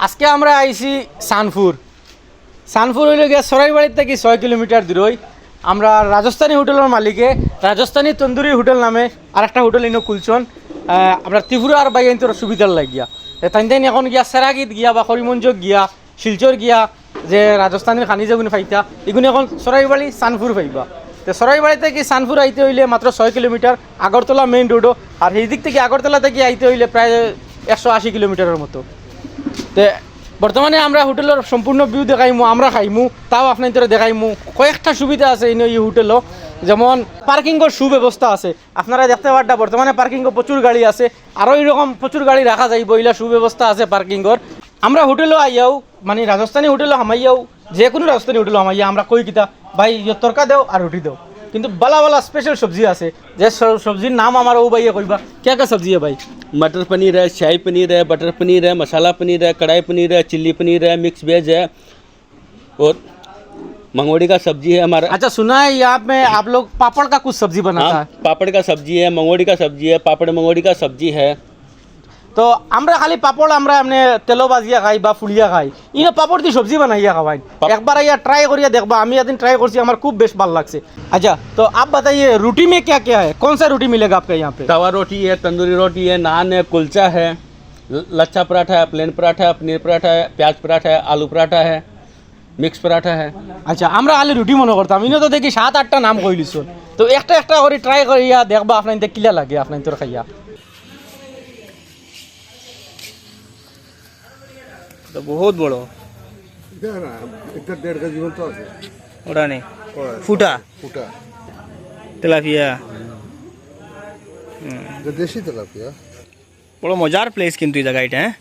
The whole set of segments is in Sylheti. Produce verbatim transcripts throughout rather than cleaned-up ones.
আজকে আমরা আইছি চানপুর। চানপুর অইলো গিয়া সরাইবাড়ি থাকি ছয় কিলোমিটার দূরই। আমরা রাজস্থানী হোটেলর মালিকে রাজস্থানী তন্দুরি হোটেল নামে আরেকটা হোটেল ইনো খুলছইন। আহ, আমরা ত্রিপুরা আর বাইয়াইন্তর সুবিধার লাগিয়া। তে তাইন তাইন এখন গিয়া সেরাগিত গিয়া বা করিমগঞ্জ গিয়া, শিলচর গিয়া যে রাজস্থানীর খানি যেগুনি পাইতা, ইগুনি এখন সরাইবাড়ি চানপুর পাইবা। তে সরাইবাড়ি থাকি চানপুর আইতে অইলে মাত্র ছয় কিলোমিটার, আগরতলা মেইন রোডও। আর সেই দিক থাকি আগরতলা থাকি আইতে অইলে প্রায় একশো আশি কিলোমিটারর মতো। তে বর্তমানে আমরা হোটেলর সম্পূর্ণ ভিউ দেখাইমু, আমরা খাইমু, তাও আপনাইন্তরে দেখাইমু। কয়েকটা সুবিধা আছে ইনো ই হোটেলও, যেমন পার্কিংর সুব্যবস্থা আছে। আপনারা দেখতে পাররা বর্তমানে পার্কিংও প্রচুর গাড়ি আছে, আরও এইরকম প্রচুর গাড়ি রাখা যাইবো, ইলা সুব্যবস্থা আছে পার্কিংর। আমরা হোটেলও আইয়াও, মানে রাজস্থানী হোটেলও হামাইয়াও, যে কোনো রাজস্থানী হোটেলও হামাইয়া আমরা কই কিতা, "ভাই, ইয়ো তরকা দেও আর রুটি দেও।" কিন্তু বালা বালা স্পেশাল সবজি আছে, যে স-, সবজির নাম আমার ও ভাইয়ে কইবা। क्या क्या सब्जी है भाई? मटर पनीर है, शाही पनीर है, बटर पनीर है, मसाला पनीर है, कढ़ाई पनीर है, चिल्ली पनीर है, मिक्स वेज है और मंगोड़ी का सब्जी है हमारा। अच्छा, सुना है यहाँ पे आप लोग पापड़ का कुछ सब्जी बनाता है? पापड़ का सब्जी है, मंगोड़ी का सब्जी है, पापड़ मंगोड़ी का सब्जी है। তো আমরা খালি পাপড় আমরা এমনে তেলো ভাজিয়া খাই বা ফুলিয়া খাই, ইনো পাপড় দি সবজি বানাইয়া খাওয়াইন। একবার আইয়া ট্রাই করিয়া দেখবা, আমি এদিন ট্রাই করছি, আমার খুব বেশ ভালা লাগছে। अच्छा, तो आप बताइए, रोटी में क्या क्या है, कौन सा रोटी मिलेगा आपका यहाँ पे? तवा रोटी है, तंदूरी रोटी है, नान है, कुलचा है, ल-, लच्छा पराठा है, प्लेन पराठा है, पनीर पराठा है, प्याज पराठा है, आलू पराठा है, मिक्स पराठा है। আচ্ছা, আমরা খালি রুটি মনে করতাম, ইনো তো দেখি সাত আটটা নাম কইলিছইন। তো একটা একটা করি ট্রাই করিয়া দেখবা আপনাইন্তর কিলা লাগে আপনাইন্তর খাইয়া। এটা বহুত বড়। এটা না, এটা দেড় কেজি মতো আছে। ওটা নেই। ওটা ফুটা। ফুটা। তেলাপিয়া। হুম। এটা দেশি তেলাপিয়া। বড় মজার প্লেস কিন্তু এই জায়গা এটা, হ্যাঁ?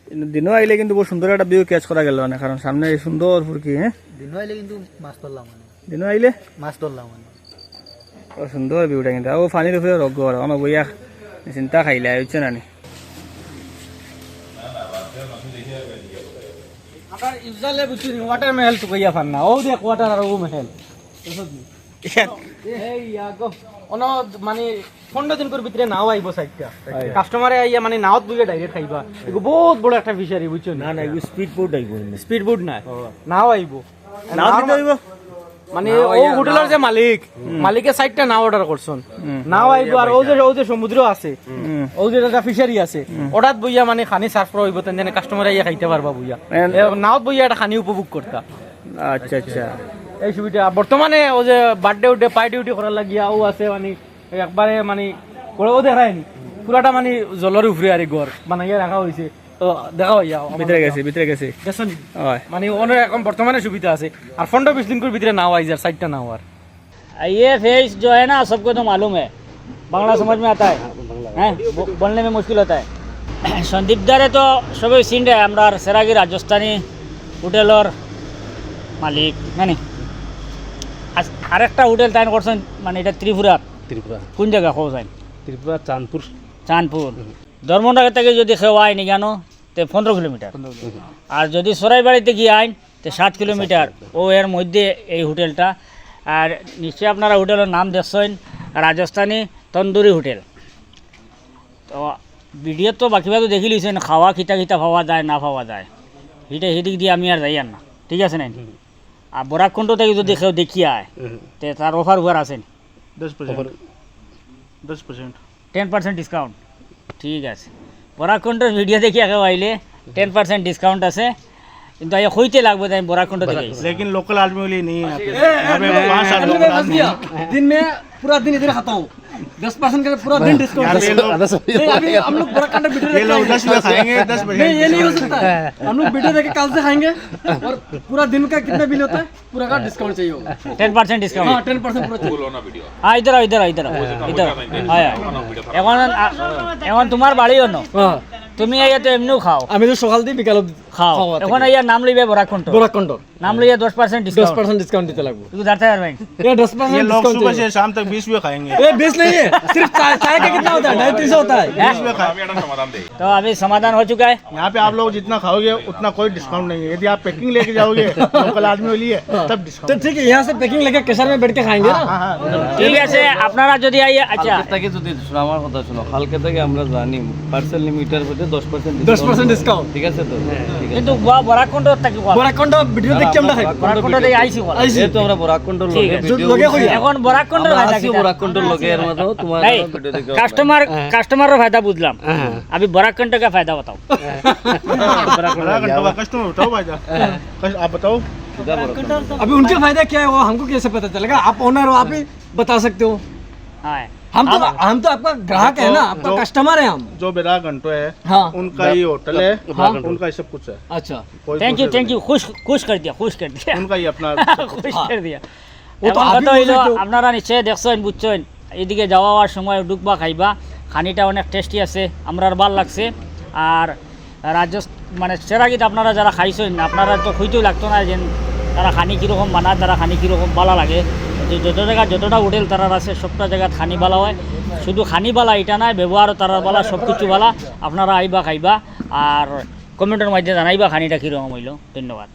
কিন্তু দিনও আইলে কিন্তু বহুত সুন্দর একটা ভিউ ক্যাচ করা গেল না, কারণ সামনে এই সুন্দর ফুরকি, হ্যাঁ? দিনও আইলে কিন্তু মাছ ধরলাম মানে। দিনও আইলে? মাছ ধরলাম মানে। ও সুন্দর ভিউটা কিন্তু। ও পানির উপরে রক ঘর, আমার বইয়া চিন্তা খাইলে, বুঝছো না নি? আমরা ইউজুয়ালি বুঝছি নি, ওয়াটার মেহেল তো কইয়া পার না। ও দেখ ওয়াটার আর ও মেহেল। বুঝছো নি? এই ইয়াগো, অনো মানে পনেরো দিন করে ভিতরে নাও আইবো সাইডটা। হয়। কাস্টমারে আইয়া মানে নাওত বইয়া ডাইরেক্ট খাইবা। এগু বহুত বড় একটা ফিশারি, বুঝছো নি? না, না, এগু স্পিড বোট আইবো এমনি। স্পিড বোট না, ও। নাও আইবো। নাও নাও দিতে মা-, অইবো? মানে নাও ও আইয়া হোটেলর নাও। যে মালিক, হুম। মালিকে সাইডটা নাও অর্ডার করছইন। হুম। নাও আইবো আর ও যে, ও যে সমুদ্র আছে, হুম। ও যে একটা ফিশারি আছে, হুম। ওটাত বইয়া মানে খানি সার্ভ করা অইবো, তেন যেন কাস্টমারে আইয়া খাইতা পারবা বইয়া। এন- এ, নাওত বইয়া একটা খানি উপভোগ করতা। আচ্ছা, আচ্ছা। এই সুবিধা। বর্তমানে ও যে বার্থডে উর্থডে পার্টি উর্টি করার লাগিয়া ও আছে মানে একবারে মানে করে ও দেখায়নি। পুরাটা মানে জলর উপরে আর কি ঘর বানাইয়া রাখা অইছে। তো দেখা অইয়া ভিতরে গেছি, ভিতরে গেছি। গেছো নি? হয়। মানে ওনার এখন বর্তমানে সুবিধা আছে। আর পনেরো বিশ দিন করে ভিতরে নাও আইযার, সাইডটা নাও আর। ये फेस जो है ना, सबको तो मालूम है, बांग्ला समझ में आता है, हैं? बो-, बोलने में मुश्किल होता है। সন্দীপ দারে তো সবে চিনরা, আমরার সেরাগি রাজস্থানী হোটেলর মালিক, জানি। আজ আরেকটা হোটেল তাইন করছইন, মানে এটা ত্রিপুরা। ত্রিপুরা। কোন জাগা কও যাইন? ত্রিপুরা চাঁদপুর। চাঁদপুর। হুম। ধর্মনগর থাকি যদি কেউ আয় নি কেন, তে পনেরো কিলোমিটার। পনেরো কিলোমিটার। আর যদি সরাইবাড়ি থাকি আইন, তে সাত কিলোমিটার। সাত কিলোমিটার। ও এর মধ্যে এই হোটেলটা। আর নিশ্চয় আপনারা হোটেলর নাম দেখছইন, রাজস্থানী তন্দুরি হোটেল। তো ভিডিও তো বাকি বাকি দেখিলিছইন, খাওয়া কিতা কিতা পাওয়া যায় না পাওয়া যায়, হিটা হিদিক দিয়া আমি আর যাইয়ার না, ঠিক আছে নি? হুম। আর বরাক কণ্ঠ থাকি যদি কেউ দেখিয়া আয়, হুম। তে তার অফার উফার আছে নি? দশ পার্সেন্ট। অফার। দশ পার্সেন্ট। Ten percent discount. ঠিক আছে, বরাক কণ্ঠর ভিডিও দেখিয়া কেউ আইলে টেন পার্সেন্ট ডিসকাউন্ট আছে, কিন্তু আইয়া কইতে লাগবো যে আমি বরাক কণ্ঠ থাকি আইছি। लेकिन लोकल आदमी के लिए नहीं है यहाँ पे। यहाँ पे पाँच सात लोकल आदमी हैं। दिन में पूरा दिन इधर खाता हूँ, दस परसेंट का पूरा दिन डिस्काउंट। यहाँ पे लोग नहीं, अभी हम लोग बड़ा कांडा बिटर ये लोग दस रुपये खाएंगे, दस बजे। नहीं, ये नहीं हो सकता है। हम लोग बिटर देके कल से खाएंगे और पूरा दिन का कितना बिल होता है, पूरा का डिस्काउंट चाहिए होगा। Ten percent discount. हाँ, टेन परसेंट पूरा चाहिए। हाँ, इधर आओ, इधर आओ, इधर आओ, इधर आओ। हाँ, हाँ। এখন আ-, এখন তোমার বাড়ি অনো। হ্যাঁ। তুমি আইয়া তো এমনেও খাও। আমি তো সকাল দিয়ে বিকাল অবধি খাও। খাওয়া থাকে। এখন আইয়া নাম লইবে বরাক কণ্ঠ। বরাক কণ্ঠ। নাম লইয়া দশ পার্সেন্ট ডিসকাউন্ট। দশ পার্সেন্ট ডিসকাউন্ট দিতে লাগবো। তুই দাঁড়াতে পারবে। ये दस परसेंट ये लोग डिस्काउंट सुबह चाहिए। से शाम तक बीस रुपये खाएंगे। ये बीस नहीं है, सिर्फ चाय, चाय का कितना होता है? ढाई तीन सौ होता है। बीस रुपये खाएंगे। তো আমি সমাধান হয়ে চুকা। यहाँ पे आप लोग जितना खाओगे उतना कोई डिस्काउंट नहीं है। यदि आप पैकिंग लेके जाओगे लोकल आदमी के लिए, तब डिस्काउंट। तो ठीक है, यहाँ से पैकिंग लेके कैशर में बैठ के खाएंगे ना। हाँ, हाँ। ঠিক আছে, আপনারা যদি আইয়া, আচ্ছা। কালকে থেকে যদি শুনো, আমার কথা শুনো, কালকে থেকে আমরা জানি পার্সেল লিমিটের দশ পার্সেন্ট দশ পার্সেন্ট ডিসকাউন্ট। ঠিক আছে তো? ঠিক আছে। কিন্তু ব- বরাক কণ্ঠ থাকি কওয়া। বরাক কণ্ঠ ভিডিও দেখি আমরা খাই। বরাক কণ্ঠ থাকি আইছি কওয়া। আইছি। যেহেতু আমরা বরাক কণ্ঠর ঠিক লগে আছে। ভিডিও লগে করি। কইয়া। এখন বরাক কণ্ঠর আমরা ফায়দা আছি কিতা? বরাক কণ্ঠর লগে, এর মাঝে তোমার এই ভিডিও দেখি। কাস্টমার, হ্যাঁ। কাস্টমারর ফায়দা বুঝলাম। হ্যাঁ। আমি বরাক কণ্ঠ কা ফায়দা বাতাও। बड़ा घंटा का कस्टमर बताओ भाई साहब। कस-, आप बताओ। अभी उनके फायदा क्या है, वो हमको कैसे पता चलेगा? आप ओनर हो, आप ही बता सकते हो। हाँ। हम तो, हम तो आपका ग्राहक है ना, आपका जो, कस्टमर है हम। जो बड़ा घंटो है, हाँ। उनका ही होटल है, हाँ। उनका ही सब कुछ है। अच्छा। कोई थैंक यू, दूसरे थैंक यू। नहीं। खुश, खुश कर दिया, खुश कर दिया। उनका ही अपना खुश हाँ। कर दिया। वो तो এখন आप ही কথা बोल হইলো, सकते हो। আপনারা নিশ্চয় দেখছইন, বুঝছইন, এদিকে যাওয়া আওয়ার সময় ঢুকবা খাইবা, খানিটা অনেক টেস্টি আছে, আমরার ভালা লাগছে। আর রাজস্থান মানে সেরাগিত আপনারা যারা খাইছইন, আপনারা তো কইতেউ লাগতো না যে তারা খানি কিরকম বানায়, তারা খানি কিরকম ভালা লাগে। যে যত জাগা যতটা হোটেল তারার আছে, সবটা জাগাত খানি ভালা হয়। শুধু খানি ভালা ইটা নায়, ব্যবহারও তারার ভালা, সব কিছু ভালা। আপনারা আইবা খাইবা, আর কমেন্টর মাধ্যমে জানাইবা খানিটা কিরকম হইলো। ধন্যবাদ।